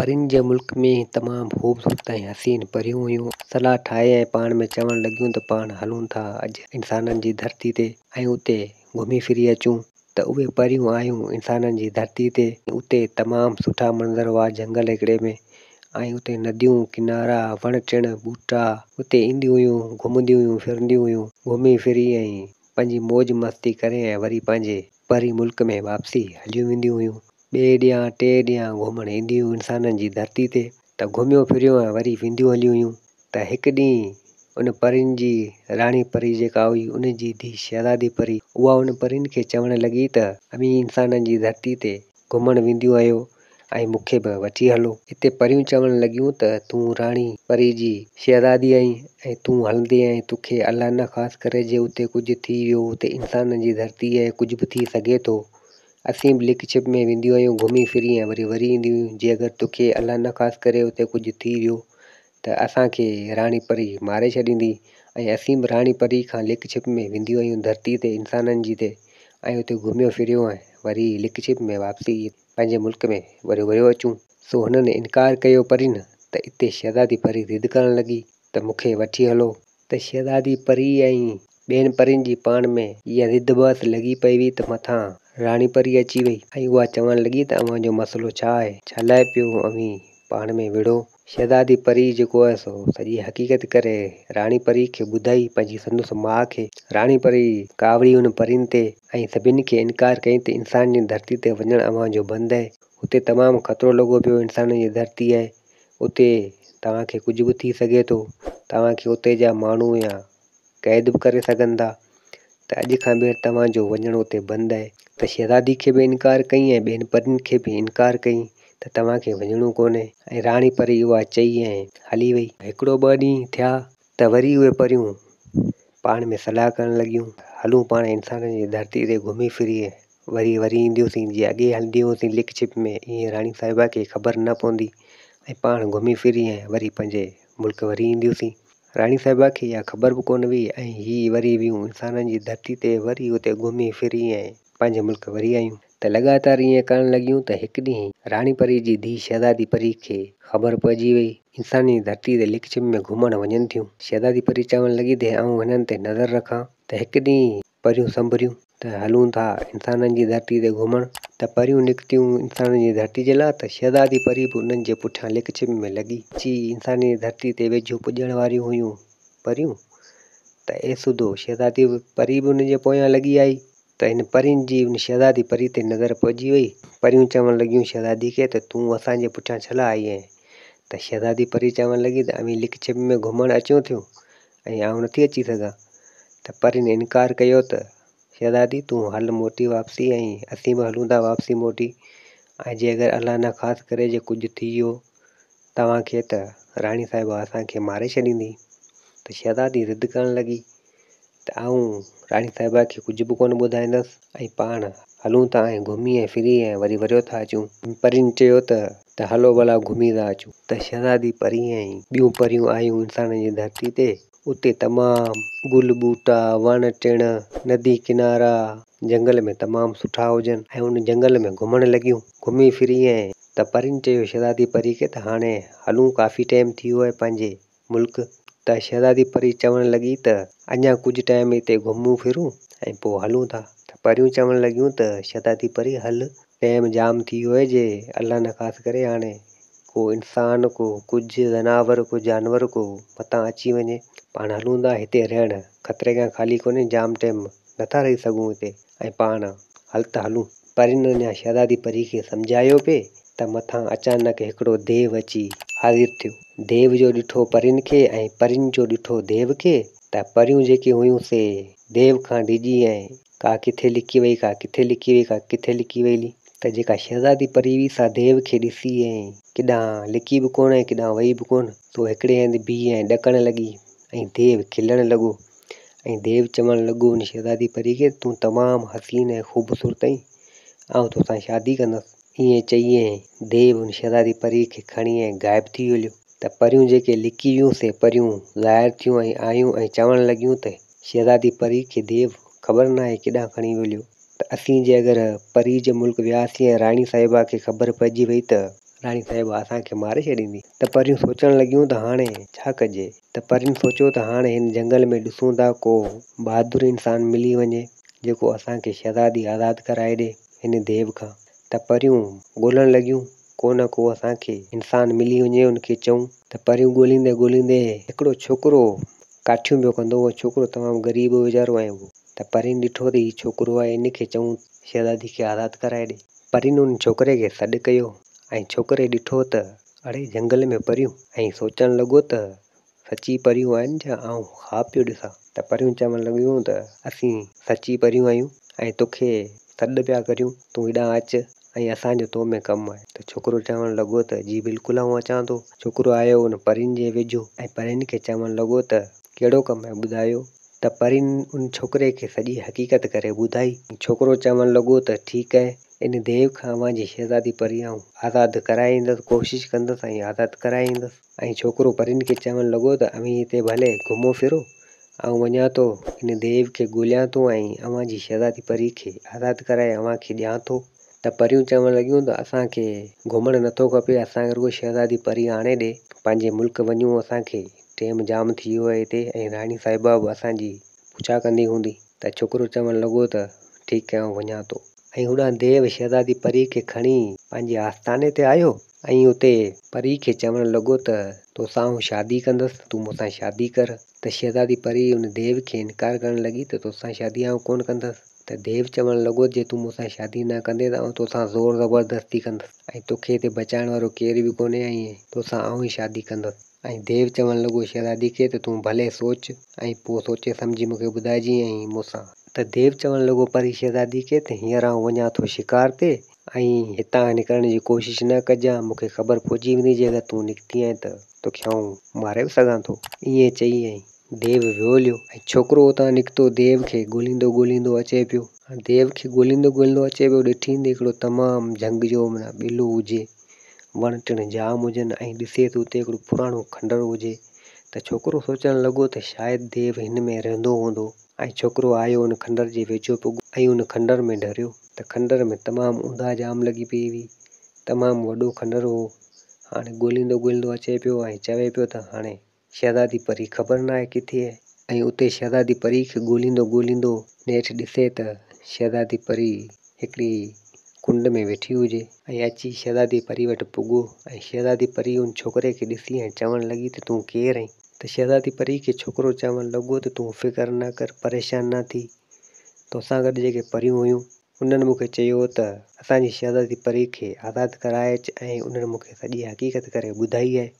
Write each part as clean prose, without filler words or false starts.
پرين جي ملڪ ۾ تمام خوبصورت ۽ حسين پريون هيون. صلاح ٺاهي ۽ پاڻ ۾ چوڻ لڳيون ته پاڻ هلون ٿا اڄ انسانن جي ڌرتي تي ۽ اتي گهمي ڦري اچون. ته اهي پريون آيون انسانن جي ڌرتي تي. اتي تمام سٺا منظر هئا جهنگل هڪڙي ۾ ۽ اتي نديون، ڪنارا، وڻ ٽڻ، ٻوٽا اتي اينديون هيون، گهمنديون هيون ڦرنديون هيون. گهمي ڦري ۽ پنهنجي موج مستي ڪري ۽ وري پنهنجي پري ملڪ ۾ واپسي هليون وينديون هيون. ٻئي ڏينهن ٽئين ڏينهن گهمڻ اينديون هيون انسانن جي ڌرتي تي ته گهميو ڦريو ۽ وري وينديون هليون هيون ته هڪ ڏينهن ان پرين جي راڻي پري جيڪا هئي ان جي ڌيء شهزادي پري اها ان پرين کي چوڻ لڳي ته اوهين انسانن جي ڌرتي تي گهمڻ وينديون آهيو ۽ مون کي به وٺي هلو. اتي پريون چوڻ لڳيون ته تون راڻي پري جي شهزادي آهين ۽ تون هلندين ۽ توکي الله نه خاص ڪري جي اتي ڪجهه ٿي ويو اتي انسانن جي ڌرتي آهي ڪجهه به ٿي سگهي ٿو. اسين به لڪ ڇپ ۾ وينديون آهيون گهمي ڦري ۽ وري وري اينديون آهيون جي اگر توکي الله نه خاص ڪري اتي ڪجهه ٿي ويو ته اسان کي راڻي پري ماري ڇڏيندي ۽ اسين به راڻي پري کان لڪ ڇپ ۾ وينديون آهيون ڌرتي تي انسانن جي تي ۽ اتي گهميو ڦريو ۽ وري لڪ ڇپ ۾ واپسي پنهنجي ملڪ ۾ وريو وريو اچون. سو هنن انڪار ڪيو پرين ته اتي شهزادي پري ضد ڪرڻ لڳي ته مون کي وٺي هلو. ته شهزادي پري ۽ ٻين پرين جي پاڻ ۾ اها ضد بحث لڳي پئي هئي ته مٿان راڻي پري اچي وئي ۽ اها چوڻ لڳي ته اوهان جو مسئلو ڇا آهي؟ ڇا لاء پيو اوهين پاڻ ۾ وڙهو؟ شهزادي پري جيڪو آهي سو سڄي حقيقت ڪري راڻي پري کي ٻڌائي پنهنجي سندس ماء کي. راڻي پري ڪاوڙي ان پرين تي ۽ سڀني کي انڪار ڪيائين ته انسان جي ڌرتي تي وڃڻ اوهان جو بند آهي. اتي تمام خطرو لڳو پيو انسانن جي ڌرتي آهي اتي توهان کي ڪجهه به ٿي سگهي ٿو. توهان کي اتي جا ماڻهو يا قيد به ڪري سگهن ٿا ته اڄ کان ٻيهر توهان جو وڃڻ اتي بند آهي ته شهزادي کي به انڪار ڪئين ۽ ٻين پرين کي به انڪار ڪئين ته توهان کي وڃڻو ڪونهي ۽ راڻي پري اها چئي ۽ هلي وئي. هڪڙو ٻه ڏينهن ٿيا ته وري اهي پريون پاڻ ۾ صلاح ڪرڻ لڳيون ته هلون پاڻ انسانن جي ڌرتي تي گهمي ڦري وري وري اينديونسين جيئن اڳي هلنديون هيونسين لڪ ڇپ ۾ ايئن راڻي صاحبه کي خبر نه پوندي ۽ پاڻ گهمي ڦري ۽ وري پنهنجي ملڪ وري اينديونسين. راڻي صاحبه کي اها خبر به ڪونه هئي ۽ هي وري ويون انسانن جي ڌرتي تي وري اتي گهمي ڦري ۽ پنهنجي ملڪ وري آيون ته لڳاتار ائين ڪرڻ لڳيون ته هڪ ڏينهن راڻي پري جي ڌيء شهزادي پري کي خبر پئجي وئي انسانن جي ڌرتي تي لڪ ڇپ ۾ گهمڻ وڃن ٿيون. شهزادي پري چوڻ لڳي ته آئون هنن تي نظر رکان ته هڪ ڏينهن پريون سنڀريون ته هلون ٿا انسانن جي ڌرتي تي گهمڻ ته پريون نڪتيون انسانن جي ڌرتي جي لاء ته شهزادي پري به انهن جي پٺيان لڪ ڇپ ۾ لڳي اچي انسانن جي ڌرتي تي ويجهو پڄڻ واريون هيون پريون ته اي سڌو شهزادي پري به انهن جي پويان لڳي آئي ته هن پرين جي ان شهزادي پري تي نظر پئجي وئي. پريون چوڻ لڳيون شهزادي کي ته تون اسان جي پٺيان ڇا لاء آئي آهين؟ ته شهزادي پري چوڻ لڳي ته اوهين لڪ ڇپ ۾ گهمڻ اچو ٿيون ۽ آئون نٿي اچي سگهان ته پرين انڪار ڪيو ته شهزادي تون هل موٽي واپسي ۽ اسين به هلون ٿا واپسي موٽي ۽ جي اگر الله نه خاص ڪري جي ڪجهه ٿي ويو توهان کي ته راڻي صاحبه اسان کي ماري ڇڏيندي ته شهزادي ضد ڪرڻ لڳي ته آئون راڻي صاحبه کي ڪجهه به ڪونه ٻڌائيندس ۽ پاڻ هلون ٿا ۽ گهمي ۽ ڦري ۽ وري وريو ٿا اچون. پرين چيو ته ته هلو ڀلا گهمي ٿا اچون. ته شهزادي پري ۽ ٻيون پريون آيون انسانن جي ڌرتي تي. اتي تمام گل ٻوٽا، وڻ ٽڻ، ندي ڪنارا جهنگل ۾ تمام سٺا هجن ۽ ان جهنگل ۾ گهمڻ لڳيون. گهمي ڦري ۽ ته پرين چيو شهزادي پري کي ته هاڻي هلون ڪافي ٽيم ٿي ويو آهي پنهنجي ملڪ ته شهزادي پري چوڻ لڳي ته اڃا ڪجهه ٽائيم هتي گهمون ڦرون ۽ پوء هلون ٿا ته پريون چوڻ لڳيون ته شهزادي پري هل ٽائيم جام ٿي ويو آهي جي الله نه خاص ڪري هاڻي ڪو انسان ڪو ڪجهه زناور ڪو جانور ڪو متان اچي وڃي پاڻ هلون ٿا هتي رهڻ خطري کان خالي ڪونهي جام ٽائيم نٿا رهي سگهون هتي ۽ پاڻ هل ته هلون. پرين اڃا شهزادي پري کي سمجهايو پئي ته مٿان اچانڪ هڪڙو ديو اچي حاضر ٿيو. ديو جو ڏٺو پرين کي ۽ پرين جو ڏٺو ديو کي ته پريون جيڪي هيون سي ديو کان ڊڄي ۽ ڪا ڪٿي لڪي وئي ڪا ڪٿي لڪي وئي ڪا ڪٿي لڪي وئي ته جيڪا شهزادي پري هئي سا ديو کي ڏسي ۽ ڪيڏانهن لڪي به ڪونه ۽ ڪيڏانهن وئي به ڪونه سو هڪڙي هنڌ بيهي ۽ ڏڪڻ لڳي ۽ ديو کلڻ لڳو ۽ ديو چوڻ لڳو ان شهزادي پري کي تون تمام حسين ۽ خوبصورت آهين، آئون توسان شادي ڪندس. ائين چئي ۽ ديو ان شهزادي پري کي کڻي ۽ غائب ٿي هليو ته پريون جيڪي لڪي ويون سي پريون ظاهر ٿيون ۽ آيون ۽ چوڻ لڳيون ته شهزادي پري کي ديو خبر ناهي ڪيڏانهن کڻي هليو ته اسين جي اگر پري جي ملڪ وياسين ۽ راڻي صاحبه کي خبر پئجي وئي ته راڻي صاحبه اسان کي ماري ڇڏيندي. ته پريون سوچڻ لڳيون ته هاڻي ڇا ڪجي؟ ته پرين سوچيو ته هاڻي هن جهنگل ۾ ڏسون ٿا ڪو بهادر انسان ملي وڃي جيڪو اسان کي شهزادي آزاد ڪرائي ڏي هن ديو کان. ته پريون ڳولڻ لڳيون ڪو نه ڪو اسان کي انسان ملي وڃي ان کي چئون. ته پريون ڳوليندي ڳوليندي هڪڙو ڇوڪرو ڪاٺيون پيو ڪندو هو. ڇوڪرو تمام غريب هو ويچارو ۽ ته پرين ڏٺو ته هي ڇوڪرو آهي ان کي چئون شهزادي کي آزاد ڪرائي ڏي. پرين ان ڇوڪري کي سڏ ڪيو ۽ ڇوڪري ڏٺو ته اڙي جهنگل ۾ پريون ۽ سوچڻ لڳو ته سچي پريون آهن ڇا آئون خواب پيو ڏسان. ته پريون چوڻ لڳيون ته اسين سچي پريون آهيون ۽ توکي سڏ پيا ڪريون تون هيڏانهن اچ ۽ اسان جو تو ۾ ڪم آهي. ته ڇوڪرو چوڻ لڳو ته جي بلڪل آئون اچان ٿو. ڇوڪرو آيو ان پرين جي ويجهو ۽ پرين کي چوڻ لڳو ته ڪهڙو ڪم آهي ٻڌايو. ته پرين ان ڇوڪري کي سڄي حقيقت ڪري ٻڌائي. ڇوڪرو چوڻ لڳو ته ٺيڪ آهي ان ديو کان اوهان جي شهزادي پري آئون آزاد ڪرائي ايندس، ڪوشش ڪندس ۽ آزاد ڪرائي ايندس. ۽ ڇوڪرو پرين کي چوڻ لڳو ته اوهين هتي ڀلي گهمو ڦرو، آئون وڃان ٿو ان ديو کي ڳوليان ٿو ۽ اوهان جي شهزادي پري کي آزاد ڪرائي اوهان کي ڏيان ٿو. ته پريون چوڻ لڳيون ته اسان کي گهمڻ نٿو کپي، اسان کي رڳو شهزادي پري آڻي ڏي، پنهنجي ملڪ وڃون، اسان کي ٽيم جام ٿي ويو آهي هتي ۽ راڻي صاحبه به اسان جي پڇا ڪندي هوندي. ته ڇوڪرو چوڻ لڳو ته ٺيڪ آهي آئون وڃان ٿو. ۽ هوڏانهن ديو شهزادي پري کي کڻي پنهنجي آستاني تي آيو ۽ اتي پري کي چوڻ لڳو ته توسان آئون شادي ڪندس، تون مون سان شادي ڪر. ته شهزادي پري ان ديو کي انڪار ڪرڻ لڳي ته توسان شادي آئون ڪونه ڪندس. ته ديو چوڻ لڳو جي تون مون سان شادي نه ڪندين ته آئون توسان زور زبردستي ڪندس ۽ توکي هتي بچائڻ وارو ڪير به ڪونهي ۽ توسان آئون ئي شادي ڪندس. ۽ ديو چوڻ لڳو شهزادي کي ته تون ڀلي سوچ ۽ پوء سوچي سمجهي مون کي ٻڌائجين ۽ مون سان. ته ديو چوڻ لڳو پري شهزادي کي ته هينئر آئون وڃان ٿو شڪار تي ۽ هتان نڪرڻ جي ڪوشش نه ڪجان مون کي خبر پئجي ويندي جي اگر تون نڪتي آهين ته توکي آئون ماري به سگهان ٿو. ائين چئي ۽ ديو ويو هليو ۽ ڇوڪرو اتان نڪتو ديو کي ڳوليندو ڳوليندو اچي پيو. ديو کي ڳوليندو ڳوليندو اچي پيو ڏٺين ته هڪڙو تمام جهنگ جو معنيٰ ٻيلو هجي وڻ ٽڻ جام هجن ۽ ڏسي ته اتي هڪڙو پراڻو کنڊر هجي ته ڇوڪرو سوچڻ لڳو ته شايد ديو هن ۾ رهندو هوندو ۽ ڇوڪرو آيو ان کنڊر جي ويجهو پڳو ۽ ان کنڊر ۾ ڍريو ته کنڊر ۾ تمام اونداهه جام لڳي پئي هئي تمام وڏو کنڊر هو هاڻي ڳوليندو ڳوليندو اچي پيو ۽ چوي پيو ته هاڻي شهزادي پري خبر ناهي ڪٿي آهي. ۽ اتي شهزادي پري کي ڳوليندو ڳوليندو نيٺ ڏسي ته شهزادي پري هڪڙي ڪنڊ ۾ ويٺي هجي. ۽ اچي شهزادي پري وٽ پڳو ۽ شهزادي پري ان ڇوڪري کي ڏسي ۽ چوڻ لڳي ته تون ڪير آهين؟ ته شهزادي پري کي ڇوڪرو چوڻ لڳو ته تون فڪر نه ڪر پريشان نه ٿي توسان گڏ جيڪي پريون هيون انهن مون کي چيو ته اسان جي شهزادي پري کي آزاد ڪرائي اچ ۽ انهن مون کي سڄي حقيقت ڪري ٻڌائي آهي،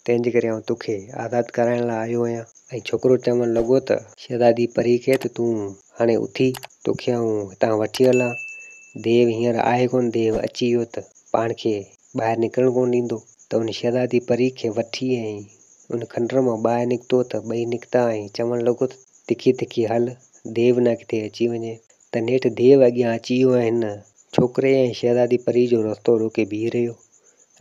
تنهن جي ڪري آئون توکي آزاد ڪرائڻ لاء آيو آهيان. ۽ ڇوڪرو چوڻ لڳو ته شهزادي پري کي ته تون هاڻي اٿي، توکي آئون هتان وٺي هلان، ديو هينئر آهي ڪونه، ديو اچي ويو ته پاڻ کي ٻاهر نڪرڻ ڪونه ڏيندو. ته ان شهزادي پري کي وٺي ۽ ان کنڊر مان ٻاهر نڪتو ته ٻئي نڪتا ۽ چوڻ لڳو ته تکي تکي هل، ديو نه ڪٿي اچي وڃي. ته نيٺ ديو اڳيان اچي ويو ۽ هن ڇوڪري ۽ شهزادي پري جو رستو روڪي بيهي رهيو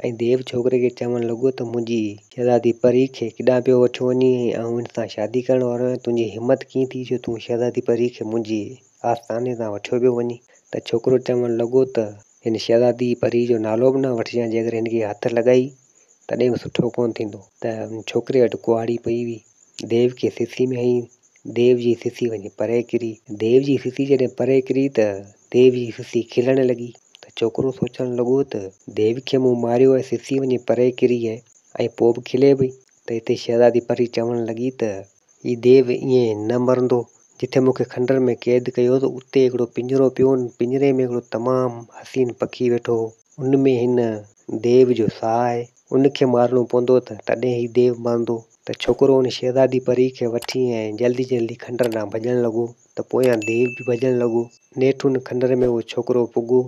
۽ ديو ڇوڪري کي چوڻ لڳو ته منهنجي شهزادي پري کي ڪيڏانهن پيو وٺيو وڃين ۽ آئون هن سان شادي ڪرڻ وارو آهيان تنهنجي همت ڪيئن ٿي جو تون شهزادي پري کي منهنجي آستاني تان وٺيو پيو وڃين ته ڇوڪرو چوڻ لڳو ته هن شهزادي پري جو نالو به نه وٺجان جيڪڏهن هن کي هٿ لڳائي تڏهن به سٺو ڪونه ٿيندو ته ڇوڪري وٽ ڪهاڙي پئي هئي ديو کي سسي ۾ هنئي ديو جي سسي وڃي پري ڪري. ديو جي سسي جڏهن پري ڪري ته ديو جي سسي کلڻ لڳي ته ڇوڪرو سوچڻ لڳو ته ديو کي مون ماريو ۽ سسي وڃي پري ڪري ۽ ۽ پوء به کلي پئي ته هتي شهزادي پري چوڻ لڳي ته هي ديو ائين نه مرندو. جتي مون کي کنڊر ۾ قيد ڪيو ته اتي هڪڙو پڃرو پيو ان پڃري ۾ هڪڙو تمام حسين پکي ويٺو هو. ان ۾ هن ديو جو ساهه آهي. ان کي مارڻو پوندو ته تڏهن هي ديو مرندو. ته ڇوڪرو ان شهزادي پري کي وٺي ۽ جلدي جلدي کنڊر ڏانهن ڀڄڻ لڳو ته پويان ديو به ڀڄڻ لڳو. نيٺ ان کنڊر ۾ اهو ڇوڪرو پڳو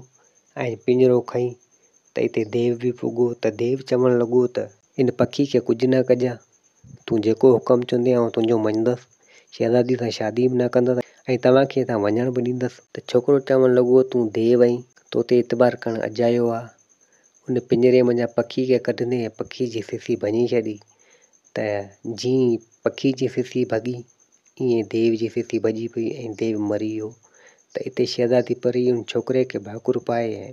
۽ پڃرو کئين ته اتي ديو به پڳو ته ديو چوڻ لڳو ته. ان پکي کي ڪجهه نه ڪجان، تون جيڪو حڪم چوندين آئون تنهنجو مڃندس، شهزادي سان شادي به نه ڪندس ۽ توهان کي هتان وڃڻ به ڏيندس. ته ڇوڪرو چوڻ لڳو تون ديو آهين، تو تي اعتبار ڪرڻ اجايو آ. ان پڃري منجهان پکي کي ڪڍندي ۽ پکي جي سسي ڀڃي ڇڏي ته جيئن ئي پکي جي سسي ڀڳي ائين ديو جي سسي ڀڄي پئي ۽ ديو مري ويو. ته اتي شهزادي پري ان ڇوڪري کي ڀاڪر پائي ۽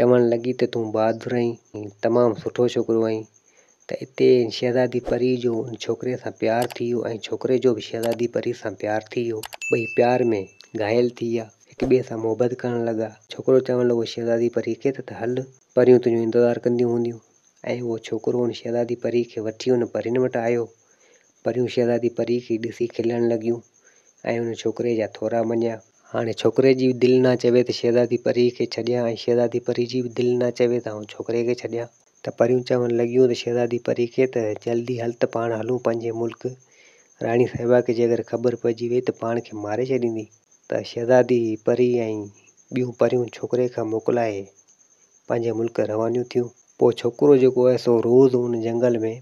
چوڻ لڳي ته تون بهادر آهين ۽ تمام سٺو ڇوڪرو آهين. ته اتي شهزادي پري جو ان ڇوڪري سان پيار ٿي ويو ۽ ڇوڪري جو به شهزادي پري سان پيار ٿي ويو. ٻئي پيار ۾ گهايل ٿي ويا. هڪ ٻئي سان محبت ڪرڻ لڳا. ڇوڪرو چوڻ لڳو شهزادي پري کي ته هل پريون تنهنجو انتظار ڪنديون هونديون. ۽ اهو ڇوڪرو ان شهزادي پري کي وٺي ان پرين وٽ آيو. پريون شهزادي پري کي ڏسي کلڻ لڳيون ۽ ان ڇوڪري جا ٿورا مڃيا. هاڻي ڇوڪري جي به دل نه چوي ته شهزادي پري کي ڇڏيان ۽ شهزادي پري جي به دل نه چوي ته آئون ڇوڪري کي ڇڏيان. ته پريون چوڻ لڳيون ته شهزادي پري کي ته جلدي هل ته پاڻ هلون پنهنجي ملڪ. راڻي صاحبه کي جيڪر خبر پئجي وئي ته پاڻ کي ماري ڇڏيندي. ته شهزادي پري ۽ ٻيون پريون ڇوڪري کان موڪلائي پنهنجي ملڪ روانيون ٿيون. پوء ڇوڪرو جيڪو آهي سو روز ان جنگل ۾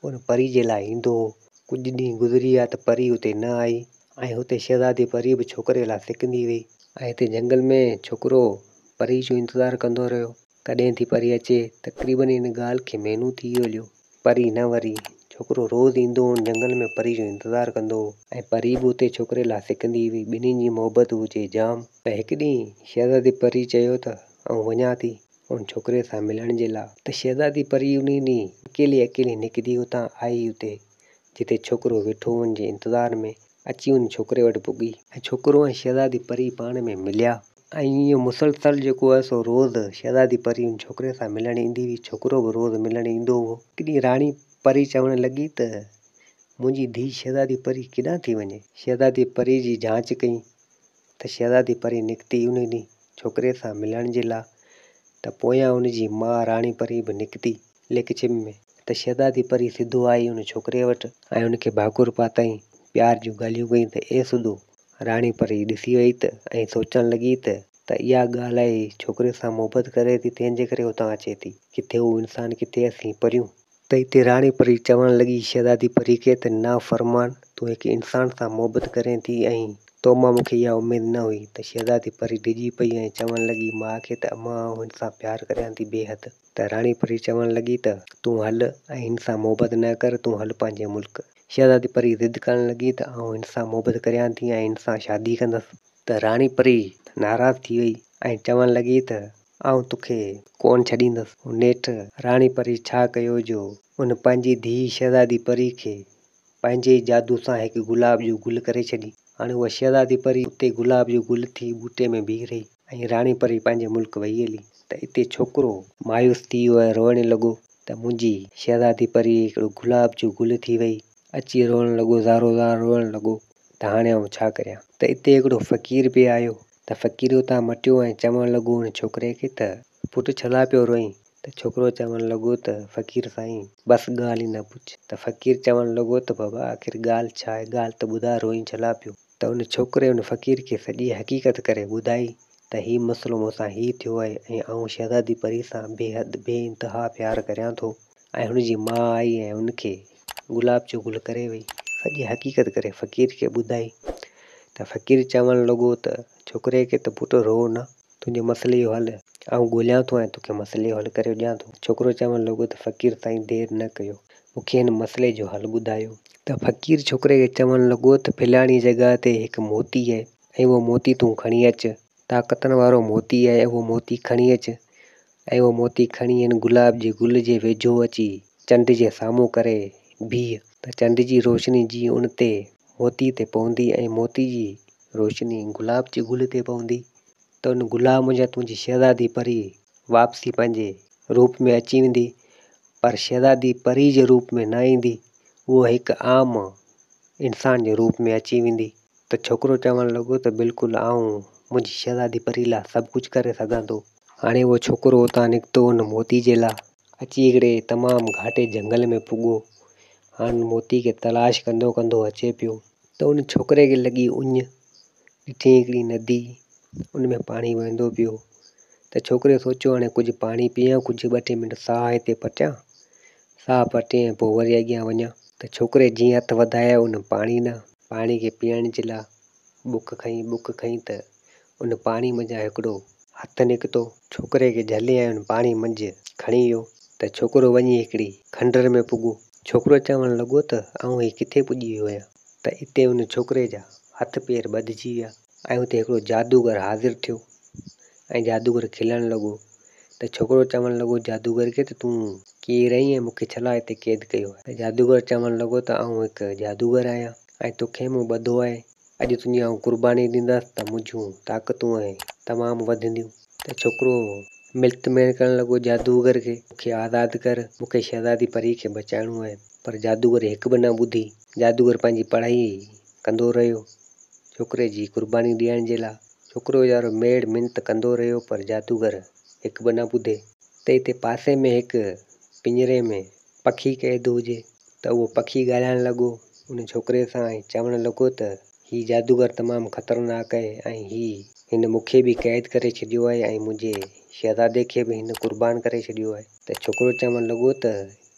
ان پري جي لاء ايندو هو. ڪجهه ڏينهن گذري ويا ته پري اتي نه آئي ۽ هتي شهزادي پري به ڇوڪري لاء سڪندي وئي. ۽ هتي جنگل ۾ ڇوڪرو پري جو انتظار ڪندو رهيو. ڪڏهن ٿي پري اچي. تقريبن ان ڳالهه کي مهينو ٿي ويو هليو. پري نه وري. ڇوڪرو روز ايندو هو ان جنگل ۾ پري جو انتظار ڪندو هو. ۽ پري به اتي ڇوڪري لاء سڪندي هئي. ٻنهين جي محبت هجي جام. ته هڪ ڏينهن شهزادي پري چيو ته آئون وڃان ٿي. ان ڇوڪري سان ملڻ جي لاء. ته شهزادي پري انهي ڏينهن اڪيلي اڪيلي نڪتي اتان آئي اتي جتي ڇوڪرو ويٺو هو ان جي انتظار ۾ اچي ان ڇوڪري وٽ پڳي. ۽ ڇوڪرو ۽ شهزادي پري پاڻ ۾ مليا. ۽ ائين مسلسل جيڪو آهي سو روز شهزادي پري ان ڇوڪري سان ملڻ ايندي هئي ڇوڪرو به روز ملڻ ايندو هو. هڪ ڏينهن راڻي پري چوڻ لڳي ته منهنجي ڌيء شهزادي پري ڪيڏانهن ٿي وڃي؟ شهزادي پري جي جانچ ڪئي ته شهزادي پري نڪتي انهي ڏينهن ڇوڪري سان ملڻ جي لا ته پويان ان جي ماء راڻي پري به نڪتي لڪ ڇپ ۾ ته شهزادي پري سڌو آئي ان ڇوڪري وٽ ۽ ان کي ڀاڪر پاتائين پيار جون ڳالهيون ڪيائين ته اي سڌو راڻي پري ڏسي وئي ته ۽ سوچڻ لڳي ته ته اها ڳالهه آهي ڇوڪري سان محبت ڪري ٿي تنهن جي ڪري اتان اچي ٿي ڪٿي هو انسان ڪٿي اسين پريون. ته اتي راڻي پري چوڻ لڳي شهزادي پري کي ته نافرمان تون هڪ انسان سان محبت ڪرين ٿي ۽ تو مان مون کي اها اميد نه هئي ته شهزادي پري ڊڄي پئي ۽ چوڻ لڳي ماء کي ته امان آئون هن سان پيار ڪريان ٿي بي حد ته راڻي پري چوڻ لڳي ته تون هل ۽ هن سان محبت نه ڪر تون هل پنهنجي ملڪ. شهزادي پري ضد ڪرڻ لڳي ته آئون هن سان محبت ڪريان ٿي ۽ هن سان شادي ڪندس. ته راڻي پري ناراض ٿي وئي ۽ چوڻ لڳي ته آئون توکي ڪونه ڇڏيندس. نيٺ راڻي پري ڇا ڪيو جو ان پنهنجي ڌيء شهزادي پري کي پنهنجي ئي جادو سان هڪ گلاب جو گل ڪري ڇڏي. هاڻي اها شهزادي پري اتي گلاب جو گل ٿي ٻوٽي ۾ بيهي رهي ۽ راڻي پري پنهنجي ملڪ وئي هلي ته اتي ڇوڪرو مايوس ٿي ويو ۽ روئڻ لڳو ته منهنجي شهزادي پري هڪڙو گلاب جو گل ٿي وئي. اچي روئڻ لڳو زارو زار روئڻ لڳو ته هاڻي آئون ڇا ڪريان. ته اتي هڪڙو فقير به آيو ته فقير اتان مٽيو ۽ چوڻ لڳو ان ڇوڪري کي ته پٽ ڇلا پيو روئين؟ ته ڇوڪرو چوڻ لڳو ته فقير سائين بس ڳالهه ئي نه پڇ. ته فقير چوڻ لڳو ته بابا آخر ڳالهه ڇا آهي ڳالهه ته ٻڌاء روئين ڇلا پيو؟ ته ان ڇوڪري ان فقير کي سڄي حقيقت ڪري ٻڌائي ته هي مسئلو مون سان هي ٿيو آهي ۽ آئون شهزادي پري سان بي حد بي انتها پيار ڪريان ٿو ۽ هن جي ماء آئي ۽ هن کي گلاب جو گل ڪري وئي. سڄي حقيقت ڪري فقير کي ٻڌائي ته فقير چوڻ لڳو ته ڇوڪري کي ته پٽ روء نه، تنهنجي مسئلي جو حل آئون ڳوليان ٿو ۽ توکي مسئلي جو حل ڪري ڏيان ٿو. ڇوڪرو چوڻ لڳو ته فقير سائين دير نه ڪيو، مون کي هن مسئلي جو حل ٻڌايو. ته فقير ڇوڪري کي چوڻ لڳو ته فلاڻي جڳهه تي هڪ موتي آهي ۽ اهو موتي تون کڻي اچ. طاقتن وارو موتي آهي، اهو موتي کڻي اچ ۽ اهو موتي کڻي هن گلاب جي گل جي ويجهو اچي چنڊ جي سامهون ڪري بيهه ته چنڊ جي روشني جيئن ان تي موتي تي پوندي ۽ موتي جي روشني گلاب جي گل تي پوندي ته ان گلاب منجهان تنهنجي شهزادي پري واپسي پنهنجي روپ ۾ اچي ويندي پر شهزادي پري جي روپ ۾ نه ايندي اهو هڪ عام انسان جي روپ ۾ اچي ويندي. ته ڇوڪرو چوڻ لڳو ته بلڪل آئون منهنجي شهزادي پري لاء سڀ ڪجهه ڪري سگهان ٿو. هاڻي اهو ڇوڪرو اتان نڪتو ان موتي جي لاء اچي هڪڙي تمام گهاٽي جهنگل ۾ پڳو. هاڻ موتي کي تلاش ڪندو ڪندو اچي پيو. ته ان ڇوڪري کي لڳي اڃ. ڏٺي هڪڙي ندي ان ۾ پاڻي وهندو پيو. ته ڇوڪري سوچيو هاڻي ڪجهه پاڻي پيئان ڪجهه ٻه ٽي منٽ ساهه هتي پٽيان. ساهه پٽي ۽ پوء وري اڳيان وڃان. ته ڇوڪري جيئن هٿ وڌايا ان پاڻي ڏانهن. پاڻي کي پيئڻ جي لاء ٻڪ کنئي، ٻڪ کنئي ته ان پاڻي منجهان هڪڙو هٿ نڪتو. ڇوڪري کي جهلي ۽ ان پاڻي منجهه کڻي ويو ته ڇوڪرو وڃي هڪڙي کنڊر ۾ پڳو. ڇوڪرو چوڻ لڳو ته آئون هي ڪٿي پڄي ويو آهيان؟ ته اتي ان ڇوڪري جا هٿ پير ٻڌجي ويا ۽ اتي هڪڙو جادوگر حاضر ٿيو ۽ جادوگر کلڻ لڳو ته ته ڇوڪرو چوڻ لڳو جادوگر کي ته تون ڪير آهين ۽ مون کي ڇا لاء هتي قيد ڪيو آهي؟ ته جادوگر چوڻ لڳو ته آئون هڪ جادوگر آهيان ۽ توکي مون ٻڌو آهي. اڄ تنهنجي آئون قرباني ڏيندس ته منهنجون طاقتون ۽ تمام وڌنديون. ته ڇوڪرو ملت ميڻ ڪرڻ لڳو جادوگر کي، مون کي آزاد ڪر، مون کي شهزادي پري کي بچائڻو آهي. پر جادوگر هڪ به نه ٻڌي. جادوگر پنهنجي پڙهائي ڪندو رهيو، ڇوڪري جي قرباني ڏيڻ جي لاء. ڇوڪرو ويچارو ميڙ منت ڪندو رهيو پر جادوگر هڪ به نه ٻڌي. ته اتي پاسي ۾ هڪ پڃري ۾ پکي قيد هجي ته اهو پکي ڳالهائڻ لڳو ان ڇوڪري سان ۽ چوڻ لڳو ته هي جادوگر تمام خطرناڪ آهي ۽ هي هن مون کي به قيد ڪري ڇڏيو آهي ۽ منهنجي شهزادي کي به هن قربان ڪري ڇڏيو آهي. ته ڇوڪرو چوڻ لڳو ته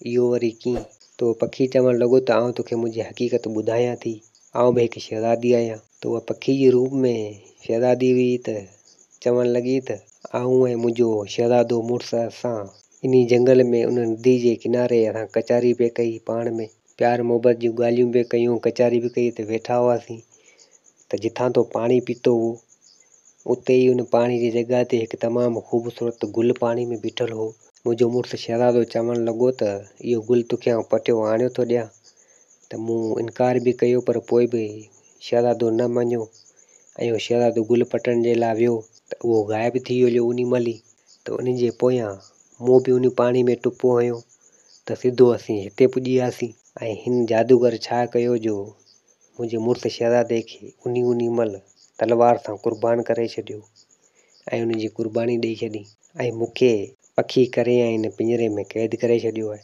اهو وري ڪيئن؟ ته اهو پکي چوڻ لڳو ته آئون توکي منهنجي حقيقت ٻڌايان ٿي. آئون به هڪ شهزادي آهيان. ته اها پکي جي روپ ۾ شهزادي هئي ته چوڻ لڳي ته آئون ۽ منهنجو شهزادو مڙس اسان انهي جنگل ۾ ان ندي جي ڪناري اسان ڪچهري پئي ڪئي پاڻ ۾ پيار محبت جون ڳالهيون پئي ڪيون ڪچهري به ڪئي ته ويٺا هئاسين ته جتان تو پاڻي پيتو هو اتي ئي ان پاڻي جي جڳهه تي هڪ تمام خوبصورت گل پاڻي ۾ بيٺل هو. منهنجو مڙس شهزادو چوڻ لڳو ته اهو گل توکي آئون پٽيو آڻيو ٿو ڏيان ته مون انڪار به ڪيو پر پوء به شهزادو نه مڃيو ۽ اهو شهزادو گل پٽڻ جي لاء ويو ته اهو غائب ٿي ويو انهي مهل ئي ته ان جي پويان مون به انهي پاڻي ۾ ٽپو هنيو ته سڌو اسين هتي پڄي وياسين ۽ هن جادوگر ڇا ڪيو جو منهنجي مڙس شهزادي کي انهي انهي مهل تلوار سان قربان ڪري ڇڏيو ۽ ان جي قرباني ڏئي ڇڏي ۽ مون کي پکي ڪري ۽ هن پڃري ۾ قيد ڪري ڇڏيو آهي.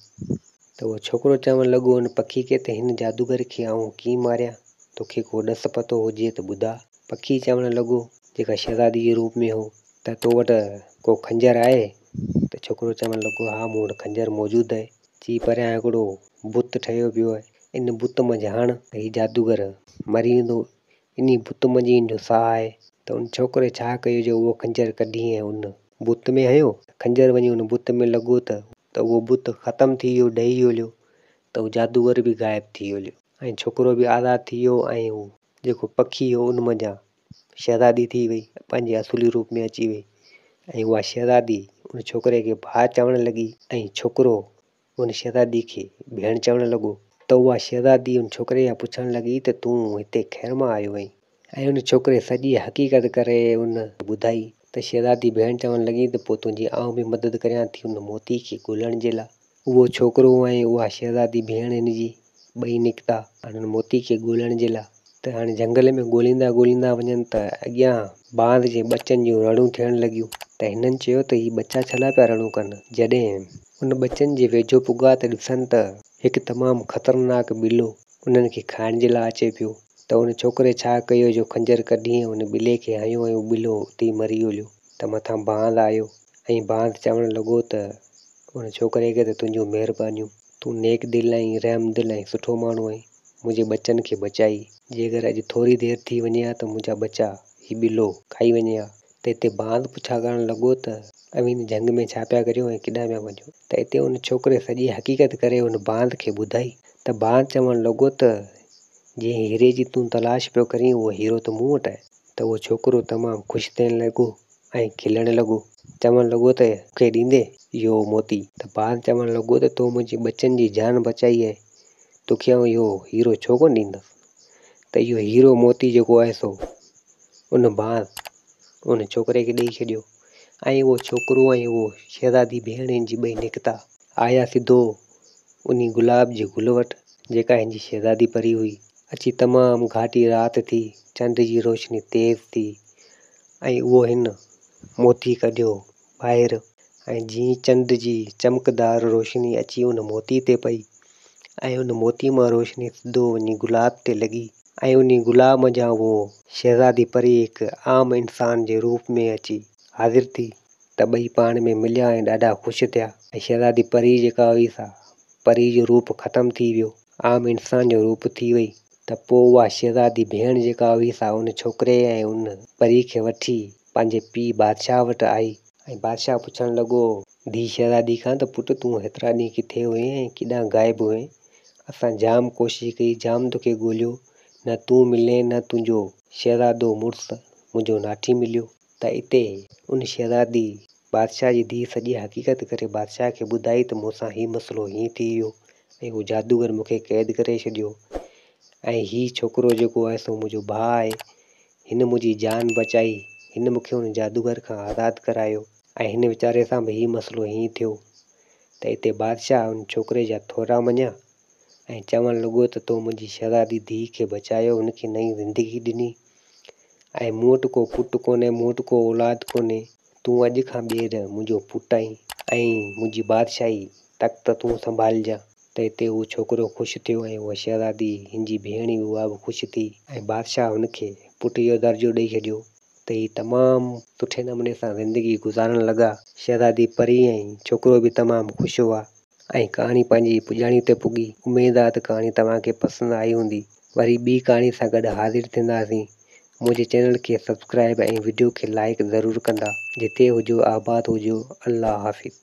ته اهو ڇوڪرو چوڻ لڳو ان پکي کي ته هن جادوگر کي آئون ڪيئن ماريان، توکي ڪو ڏس پتو هجي ته ٻڌاء. پکي چوڻ لڳو، جيڪا شهزادي جي روپ ۾ هو، ته تو وٽ ڪو خنجر آهي؟ ته ڇوڪرو چوڻ لڳو، ها مون وٽ خنجر موجود آهي. چي پريان هڪڙو بت ٺهيو پيو آهي، ان بت منجهه هڻ ته هي جادوگر مري ويندو. انهي بت منجهه ئي هن جو ساهه آهي. ته ان ڇوڪري ڇا ڪيو جو اهو خنجر ڪڍي ۽ ان بت ۾ هنيو ته خنجر وڃي ان بت ۾ لڳو ته ته اهو بت ختم ٿي ويو، ڊهي ويو ته اهو جادوگر به غائب ٿي ويو ۽ ڇوڪرو به آزاد ٿي ويو ۽ اهو جيڪو پکي هو ان منجهان شهزادي ٿي وئي، پنهنجي اصولي روپ ۾ اچي وئي ۽ اها شهزادي ان ڇوڪري کي ڀاء چوڻ لڳي ۽ ڇوڪرو ان شهزادي کي ڀيڻ چوڻ لڳو ته اها شهزادي ان ڇوڪري کان پڇڻ لڳي ته تون هتي خير مان آيو آهين؟ ۽ ان ڇوڪري سڄي حقيقت ڪري ان کي ٻڌائي ته شهزادي ڀيڻ چوڻ لڳي ته پوء تنهنجي آئون به مدد ڪريان ٿي ان موتي کي ڳولڻ جي لاء. اهو ڇوڪرو ۽ اها شهزادي ڀيڻ هن جي ٻئي نڪتا ان موتي کي ڳولڻ جي لاء ته هاڻي جهنگل ۾ ڳوليندا ڳوليندا وڃن ته اڳيان باز جي ٻچن جون رڙون ٿيڻ لڳيون ته هنن چيو ته هي ٻچا ڇا لاء پيا رڙون ڪن؟ جڏهن ان ٻچن جي ويجهو پڳا ته ڏسن ته هڪ تمام خطرناڪ ٻلو انهن کي کائڻ جي لاء اچي پيو ته ان ڇوڪري ڇا ڪيو جو خنجر ڪڍي ۽ ان ٻلي کي هنيو ۽ اهو ٻلو اتي ئي مري هليو ته مٿان باز آيو ۽ باز چوڻ لڳو ته ان ڇوڪري کي ته تنهنجون مهربانيون، تون نيڪ دل ۽ رحم دل ۽ سٺو ماڻهو آهين، منهنجي ٻچن کي بچائي، جيڪر اڄ ٿوري دير ٿي وڃي ها ته منهنجا ٻچا هي ٻلو کائي وڃي ها. ته اتي باز پڇا ڪرڻ لڳو ته اوهين هن جهنگ ۾ ڇا پيا ڪريو ۽ ڪيڏانهن پيا وڃو؟ ته اتي ان ڇوڪري سڄي حقيقت ڪري ان باز کي ٻڌائي ته باز چوڻ لڳو ته جنهن هيري جي تون تلاش پيو ڪرين اهو هيرو ته مون وٽ آهي. ته اهو ڇوڪرو تمام خوش ٿيڻ لڳو ۽ کلڻ لڳو. چوڻ لڳو ته مون کي ڏيندين اهو موتي؟ ته باز چوڻ لڳو ته تو منهنجي ٻچن جي جان بچائي آهي، توکي آئون اهو هيرو ڇو ڪونه ڏيندس؟ ته اهو هيرو موتي جيڪو آهي سو ان باز ان ڇوڪري کي ڏيئي ڇڏيو ۽ اهو ڇوڪرو ۽ اهو شهزادي ڀيڻ هن جي ٻئي نڪتا آيا سڌو انهي گلاب جي گل وٽ جيڪا هن جي شهزادي پري هئي. اچي تمام گهاٽي رات ٿي، چنڊ جي روشني تيز ٿي ۽ اهو هن موتي ڪڍيو ٻاهر ۽ جيئن چنڊ جي چمڪدار روشني اچي ان موتي تي پئي ۽ ان موتي مان روشني سڌو وڃي گلاب تي لڳي ۽ انهي گلاب منجهان اهو شهزادي پري هڪ عام انسان جي روپ ۾ اچي حاضر ٿي ته ٻئي پاڻ ۾ مليا ۽ ڏاڍا خوش ٿيا ۽ شهزادي پري جيڪا هئي سا پري جو روپ ختم ٿي ويو عام انسان جو روپ ٿي وئي ته پوء اها شهزادي ڀيڻ جيڪا هئي سا ان ڇوڪري ۽ ان پري کي وٺي پنهنجي پيء بادشاهه وٽ آئي ۽ بادشاهه پڇڻ لڳو ڌيء شهزادي کان ته پٽ تون هيترا ڏينهن ڪٿي هئين ۽ ڪيڏانهن غائب هئين؟ اسان جام ڪوشش ڪئي، جام توکي ڳوليو، نه تون ملين نه تنهنجو شهزادو مڙس منهنجو ناٺي مليو. ته اتي ان شهزادي بادشاهه جي ڌيء سڄي حقيقت ڪري بادشاهه کي ٻڌائي ته مون سان هي مسئلو هيئن ٿي ويو ۽ هو جادوگر مون کي قيد ڪري ڇڏيو ۽ هي ڇوڪرو جيڪو آهي سو منهنجو ڀاء آهي. هن منهنجي جان بچائي. هن مون کي ان جادوگر کان آزاد ڪرايو ۽ هن ويچاري سان به هي مسئلو هيئن ٿيو ته اتي بادشاهه ان ڇوڪري جا ٿورا مڃيا ۽ چوڻ لڳو ته تو منهنجي شهزادي ڌيء کي بچايو، هن کي نئين زندگي ڏني ۽ مون وٽ ڪو پٽ ڪونهي، مون وٽ ڪو اولاد ڪونهي، تون اڄ کان ٻيهر منهنجو پٽ آهين ۽ منهنجي بادشاهي تخت تون سنڀالجان. ته اتي اهو ڇوڪرو خوش ٿيو ۽ اها شهزادي هن جي ڀيڻ هئي اها به خوش ٿي ۽ بادشاهه هن کي پٽ جو درجو ڏئي ڇڏيو ته هي تمام سٺي نموني سان زندگي گذارڻ لڳا. شهزادي پري ۽ ڇوڪرو به تمام خوش هئا. ۽ ڪهاڻي پنهنجي پڄاڻي تي پڳي. اميد آ ته ڪهاڻي توهان کي پسند آئي هوندي. وري ٻي ڪهاڻي سان گڏ حاضر ٿينداسين. منهنجي چينل کي سبسڪرائب ۽ وڊيو کي لائيڪ ضرور ڪندا. جتي هجو آباد هجو. الله حافظ.